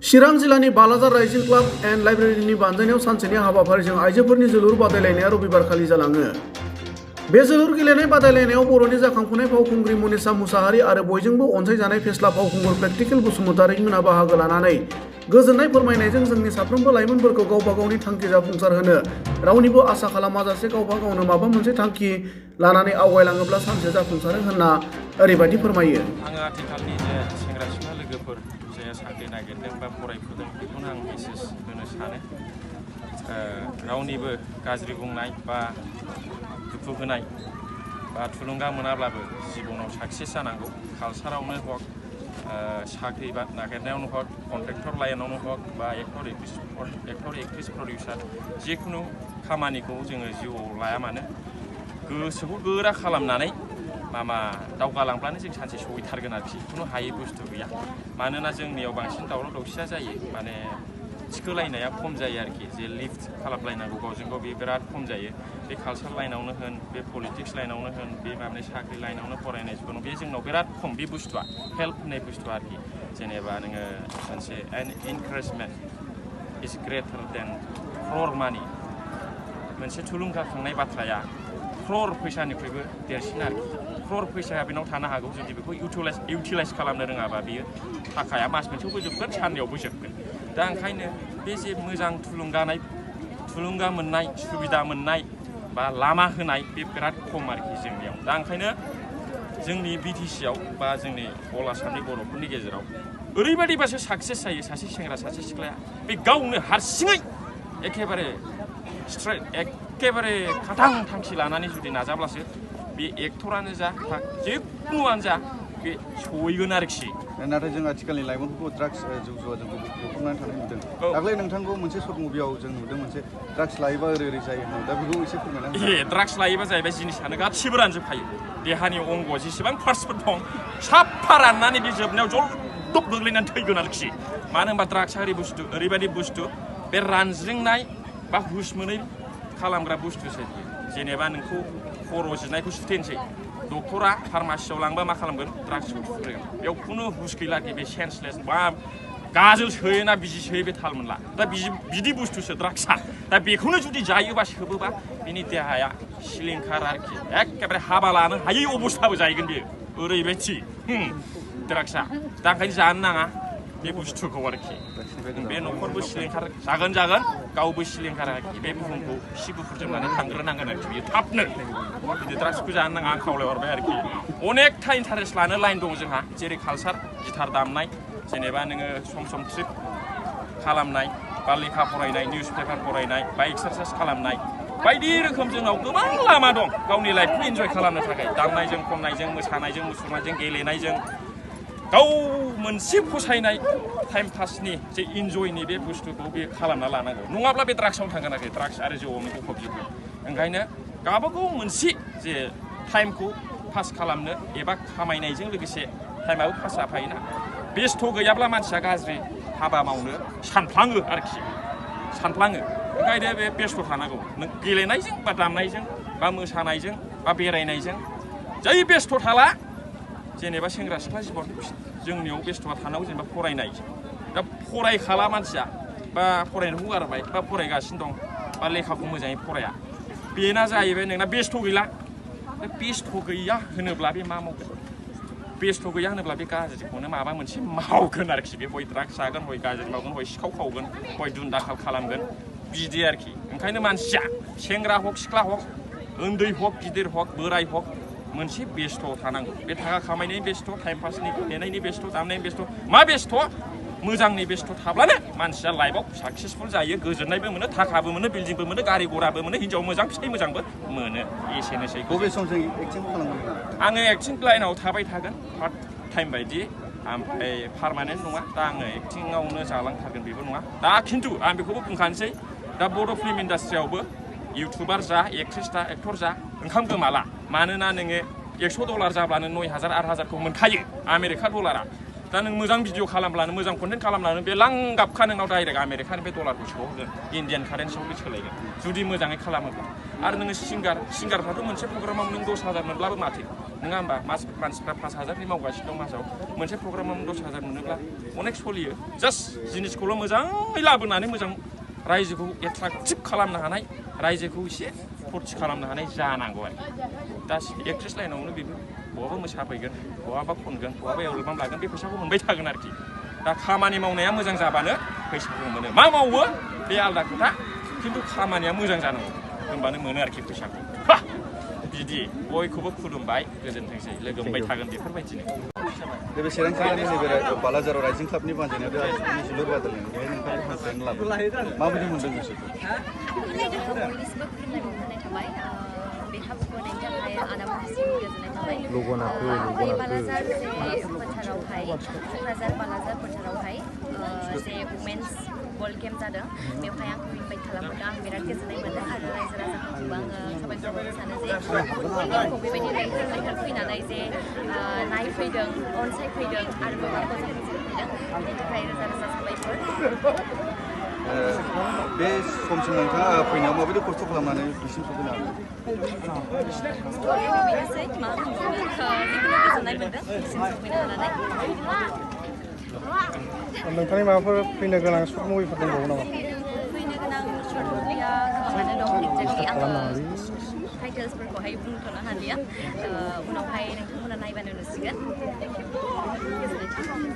चिरां जिल्लानि बालाजार rising club and लाइब्रेरिनि बानजायनायाव सानसेनि हाबाफारिजों आइजोफोरनि जोलुर बादायलायनाया रबिबारखालि जालाङो। बे जोलुर गेलेनाय बादायलायनायाव बर'नि जाखांफुनाय फावखुंग्रि मनिषा मुसाहारि आरो बयजोंबो अनसायजानाय फेस्ला फावखुंगुर प्रेक्टिकेल बसुमतारी मोना बाहागो लानानै गोजोननाय फोरमायनायजों जोंनि साफ्रोमबो लाइमोनफोरखौ गावबा गावनि थांखि जाफुंसार होनो रावनिबो आसा खालामाजासे गावबा गावनो माबा मोनसे थांखि लानानै आवगायलाङोब्ला सानसे जाफुंसारो होनना ओरैबायदि फोरमायो। आङो आथिखालनि जे सेंग्रा सिख्ला लोगोफोर जे साख्रि नागिरदों बा फरायफुदों बेखौनो आं मेसेज होनो सानो। रावनिबो गाज्रि बुंनाय बा दुखु होनाय बा थुलुंगा मोनाब्लाबो जिबनाव साक्सेस जानांगौ। कालसारावनो हक, साख्रि बा नागिरनायावनो हक, कन्ट्रेक्टर लाइनावनो हक बा एक्टर एक्ट्रिस प्रडिउसार जिखुनु खामानिखौ जोङो जिउआव लाया मानो गोसोखौ गोरा खालामनानै दावगालांब्लानो जों सानसे सहैथारगोन आरोखि। खुनु हायै बुस्थु गैया। मानोना जोंनियाव बांसिन दावराव दावसिया जायो, माने थिखोलायनाया खम जायो आरोखि। जे लिफ्ट खालामलायनांगौ गावजों गाव बे बिराद खम जायो। बे कालसार लाइनावनो होन, बे पलिटिक्स लाइनावनो होन, बे माने साख्रि लाइनावनो फरायनाय जिखुनु बे जोंनाव बिराद खम बे बुस्थुआ। हेल्प होननाय बुस्थुआ आरोखि। जेनेबा नोङो मोनसे इनकारेजमेन्ट इज ग्रेटार देन क्र'र मानि। मोनसे थुलुंगाखांनाय बाथ्राया क्र'र फैसानिख्रुइबो देरसिन आरोखि। क्र'र फैसाया बेनाव थानो हागौ, जुदि बेखौ इउटिलाइज खालामनो रोङाबा बियो थाखाया मास मोनसेयावबो जोबगोन, साननैयावबो जोबगोन। दा ओंखायनो बे जे मोजां थुलुंगा मोननाय, सुबिदा मोननाय बा लामा होनाय बे बिराद खम आरोखि जोंनियाव। दा ओंखायनो जोंनि BTC आव बा जोंनि अल आसामनि बर'फोरनि गेजेराव ओरैबायदिबासो साक्सेस जायो सासे सेंग्रा सासे सिख्लाया बे गावनो हारसिङै एखेबारे खाथां थांखि लानानै जुदि नाजाब्लासो बे एक्टरानो जा जिखुनुआनो जा बे सहैगोन आरोखि। नाथाय जों आथिखालनि लाइमोनफोरखौ ड्राग्स जौ जुवाजों गफबनानै थानाय नुदों। दाख्लै नोंथांखौ मोनसे सर्ट मुभियाव जों नुदों, मोनसे ड्राग्स लायोबा ओरै जायो होनो। दा बेखौ एसे फोरमायना हो। ड्राग्स लायोबा जाहैबाय जिनिसानो गासिबो रानजोबखायो। देहानि अंग जेसेबां पार्टसफोर दं साफा राननानै बे जोबनायाव जलदब गोग्लैनानै थैगोन आरोखि। मानो होनबा ड्राग्सआ ओरैबायदि बुस्थु बे रानज्रिंनाय बा हुस मोनै खालामग्रा बुस्थुसो। जेनेबा नोंखौ खर' जिनायखौ सुथेनोसै, डक्टरा फार्मासियाव लांबा मा खालामगोन? ड्राग्सखौ थुफ्रेगोन। बेयाव खुनु हुस गैला, बे सेन्सलेस बा गाजोल सोयोना बिजि सोयो बे थाल मोनला। दा बिदि बुस्थुसो ड्राग्सआ। दा बेखौनो जुदि जायोबा सोबोबा बिनि देहाया सिलिंखार आरोखि। एखेबारे हाबा लानो हायै अबस्थाबो जाहैगोन बेयो। ओरैबायदि ड्राग्सआ। दा ओंखायनो जानो नाङा बे बुस्थुखौ आरोखि। बे न'खरबो सिलिंखार जागोन, गावबो सिलिंखार आरोखि। बे बुहुमखौ सि गुफुर जोमनानै थांग्रोनांगोन आरोखि बियो थाबनो। बिदि ड्राग्सखौ जानो नाङा आं खावलायहरबाय आरोखि। अनेकथा इन्टारेस्ट लानो लाइन दं जोंहा, जेरै कालसार, गिटार दामनाय, जेनेबा नोङो सम ट्रिप खालामनाय बा लेखा फरायनाय, निउस पेपार फरायनाय बा एक्सारसाइस खालामनाय, बायदि रोखोम जोंनाव गोबां लामा दं गावनि लाइफखौ इन्जय खालामनो थाखाय। दामनायजों, खननायजों, मोसानायजों, मुसुरनायजों, गेलेनायजों गाव मोनसे फसायनाय टाइम पासनि जे इन्जयनि बे बुस्थुखौ बे खालामना लानांगौ। नङाब्ला बे ड्राग्सआवनो थांगोन आरोखि। ड्राग्स आरो जौआवनो गफबजोबगोन। ओंखायनो गावबागाव मोनसे जे टाइमखौ पास खालामनो एबा खामायनायजों लोगोसे टाइमाबो पास जाफायोना। बेस्थ' गैयाब्ला मानसिया गाज्रि हाबा मावनो सानफ्लाङो आरोखि। ओंखायनो बे बेस्थ' थानांगौ। नों गेलेनायजों बा दामनायजों बा मोसानायजों बा बेरायनायजों जै बेस्थ' थाला। जेनेबा सेंग्रा सिख्ला जिबन जोंनियाव बेस्थ'आ थानांगौ। जेनेबा फरायनाय, दा फरायखाला मानसिया बा फरायनायखौ गारबाय बा फरायगासिनो दं बा लेखाखौ मोजाङै फराया, बेना जाहैबाय नोंना बेस्थ' गैला। बे बेस्थ' गैया होनोब्ला बे मा मावगोन? बेस्थ' गैया होनोब्ला बे गाज्रिखौनो माबा मोनसे मावगोन आरोखि। बे हय ड्राग्स जागोन, हय गाज्रि मावगोन, हय सिखाव खावगोन, हय दुम दाखाल खालामगोन, बिदि आरोखि। ओंखायनो मानसिया सेंग्रा हक, सिख्ला हक, उन्दै हक, गिदिर हक, बोराय हक, मोनसे बेस्थ' थानांगौ। बे थाखा खामायनायनि बेस्थ', टाइम पासनि गेलेनायनि बेस्थ', दामनायनि बेस्थ', मा बेस्थ'? मोजांनि बेस्थ' थाब्लानो मानसिया लाइफआव साक्सेसफुल जायो, गोजोननायबो मोनो, थाखाबो मोनो, बिल्डिंबो मोनो, गारि घराबो मोनो, हिनजाव मोजां, फिथाइ मोजांबो मोनो। एसेनोसै। बबे समजों एक्टिं खालामगोन? आङो एक्टिं लाइनाव थाबाय थागोन पार्ट टाइम बायदि, ओमफ्राय पारमानेन्ट नङा। दा आङो एक्टिंआवनो जालांथारगोन बेबो नङा। दा खिन्थु आं बेखौबो बुंखानोसै, दा बर' फिल्म इन्डास्ट्रियावबो इउटुबार जा, एक्ट्रिस जा, एक्टर जा, ओंखाम गोमाला। मानोना नोङो $100 जाब्लानो 9,000 8,000खौ मोनखायो आमेरिका डलारा। दा नों मोजां भिडिअ खालामब्लानो, मोजां कन्टेन्ट खालामब्लानो बे लांगाबखा नोंनाव डाइरेक्ट आमेरिकानि बे डलारखौ सोहरगोन, इन्डियान कारेन्सियाव सोलायगोन जुदि मोजाङै खालामोब्ला। आरो नोङो सिंगारफ्राथ' मोनसे प्रग्रामाव नों 10,000 मोनब्लाबो माथो नङा होमबा मानसिफ्रा 5,000नि मावगासिनो दं मासाव मोनसे प्रग्रामाव 10,000 मोनोब्ला अनेक सोलियो जास्ट जिनिसखौल' मोजाङै लाबोनानै मोजां रायजोखौ एट्राक्टिभ खालामनो हानाय रायजोखौ एसे फुरथि खालामनो हानाय जानांगौ आरो दा एक्ट्रेस लाइनावनो बेबो बहाबा मोसाफैगोन बहाबा खनगोन बहाबा एलबाम लागोन बे फैसाखौ मोनबाय थागोन आरोखि दा खामानि मावनाया मोजां जाबानो फैसाखौ मोनो मा मावो बे आलदा खोथा खिन्थु खामानिया मोजां जानांगौ होनबानो मोनो आरोखि फैसाखौ बिदि बयखौबो खुलुमबाय गोजोनथोंसै लोगो मोनबाय थागोन बेफोरबायदिनो नैबे चिरां जिल्लानि नैबे बालाजाराव राइजिं क्लाबनि बानजायनायाव आइजोफोरनि जोलुर बादायलायनाय बेहाय नोंथांनि हांख्रायनानै लाबोदों माबायदि मोनदों गोसोखौ बयनिसिमबो खुलुमनाय बावहरनाय थाबाय बे हाबाखौ होनायनि थाखाय आदामोननिसिम गोजोननाय थाबाय बे बालाजार जे फोथारावहाय क'क्राझार बालाजार फोथारावहाय जे वुमेन्स वर्ल्ड गेम जादों बेवहाय आंखौ इनभाइट खालामदों आं बिराद गोजोननाय मोन्दों आरो रायजो राजाफोरखौबो आङो साबायखर होनो सानो जे फुटबल गेमखौ बेबायदि लैहोर लैहोर फैनानै जे नायफैदों अनसायफैदों आरो गोबांखौ जाफुंसारफैदों बेनि थाखाय रोजा रोजा साबायखर बे समसिम नोंथाङा फैनायाव माबायदि खस्थ' खालामनानै बिसिम सफैनो हागोन बेनोसै मा होनबावनो जिखुनु गोजोननाय मोन्दों बिसिम सफैनो हानानै नोंथांनि माबाफोर फैनो गोनां सर्ट मुभिफोर दंबावो नामा फैनो गोनां सर्ट मुभिया गोबाङानो दं एक्जेक्टलि आङो टाइटेल्सफोरखौहाय बुंथ'नो हालिया उनावहाय नोंथांमोना नायबानो नुसिगोन गोजोननाय थाबाय